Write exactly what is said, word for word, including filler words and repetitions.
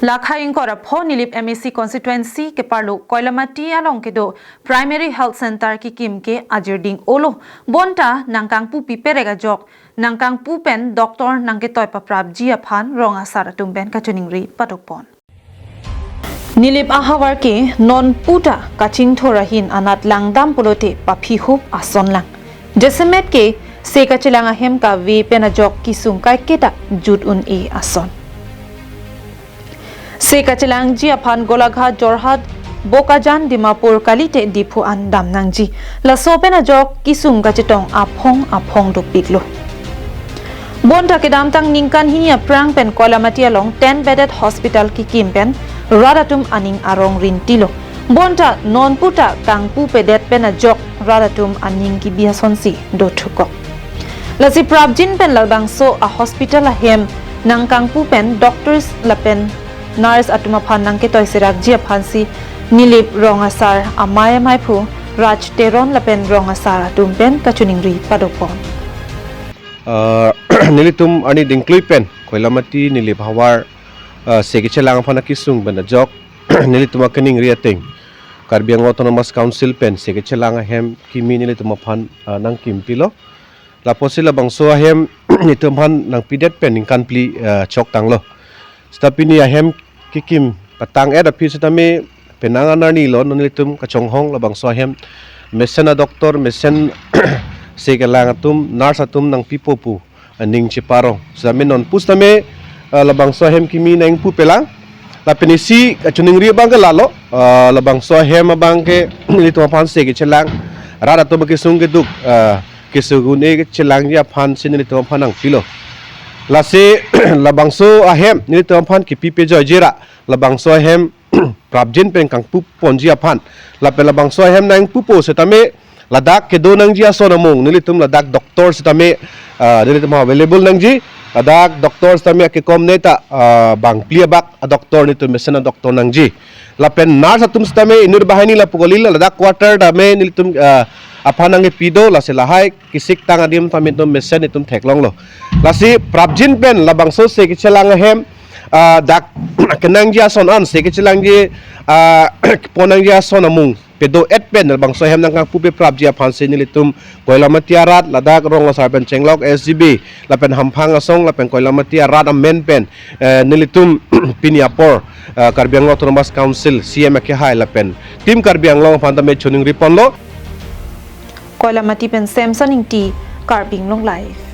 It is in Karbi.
Lakha ingkoi ra pho Nilip M A C constituency keparlo Koilamati along kedo Primary Health Center kekim ke ajirding olo. Bonta nangkangpu piperek ajok nangkangpu pen doctor nangketoi paprapji aphan rong asar atum pen kachiningri padopon. Nilip ahavar ke nonputa kachingthur ahin anat langdam pulote paphihup ason lang. Jasemet ke se kachelang ahem kave pen ajok kesung kaiketa jut un-e ason. Se kachelangji aphan Golaghat, Jorhat, Bokajan, Dimapur kalite Diphu an dam nangji. Laso pen ajok kesung kachetong aphong aphong dopiklo. Bonta kedamtang ningkan hini aphrang pen Koilamati along ten bedded hospital kekim pen rat atum aning arong rintilo. Bonta nonputa kangpupedet pen ajok rat atum aning kebi asonsi dothukok. Lasi prapjin pen labangso a hospital ahem nangkangpu pen doctors lapen nurse atum aphan nangketoi serakji aphansi Nilip rong asar amei amaiphu Raj Teron lapen rong asar atum pen kachiningri padopon. Ah, nelitum arni dingklui pen Koilamati Nilip havar, ah, se kachelang aphan akesung pen ajok nelitum akaningri ateng Karbi Anglong Autonomous Council pen se kachelang ahem kimi nelitum aphan, ah, nangkimpilo. Lapusi labangso ahem nelitum aphan nangpidet pen ningkan phli, ah, chok tanglo. Seta pini ahem kekim patang-et aphi setame penang anarni lo, non nelitum kachonghong labangso ahem mesen a doctor, mesen se kelang atum, nurse atum nangpipo pu aning cheparong. Setame nonpu setame, ah, labangso ahem kimi nangpupelang. Lapen isi kachiningri abang ke lalo, ah, labangso ahem abang ke nelitum aphan se kachelang, rat atum kesung keduk, ah, kesung un-e kachelangji aphansi nelitum aphan nangpilo. Lasi labangso ahem nelitum aphan kepi pejoiji ra labangso ahem prapjin pen kangpuponji aphan. Lapen labangso ahem nangpupo setame ladak kedo nangji ason amung nelitum ladak doctor setame, ah, nelitum available nangji. Ladak doctor setame akekomne ta, ah, bang phli abak a doctor nelitum mesen a doctor nangji. Lapen nurse atum setame inut banghini lapu kali, ladak quarter tame nelitum, ah, aphan nangkepi do, lasi lahai kisiktang adim tame nelitum mesen nelitum theklonglo. Lasi prapjin pen labangso se kachelang ahem, ah, dak kenangji ason an, se kachelangji, ah, ponangji ason amung pedo-et pen labangso ahem nangkangpupe prapji aphansi nelitum Koilamati arat, ladak rong asar pen chenglok S G B lapen hamphang asong lapen Koilamati arat amen pen, eh, nelitum pini apor, eh, Karbi Anglong Autonomous Council C M akehai lapen Team Karbi Anglong aphan tame chiningri ponlo. Koilamati pen Samson Ingti, Karbi Anglong Live.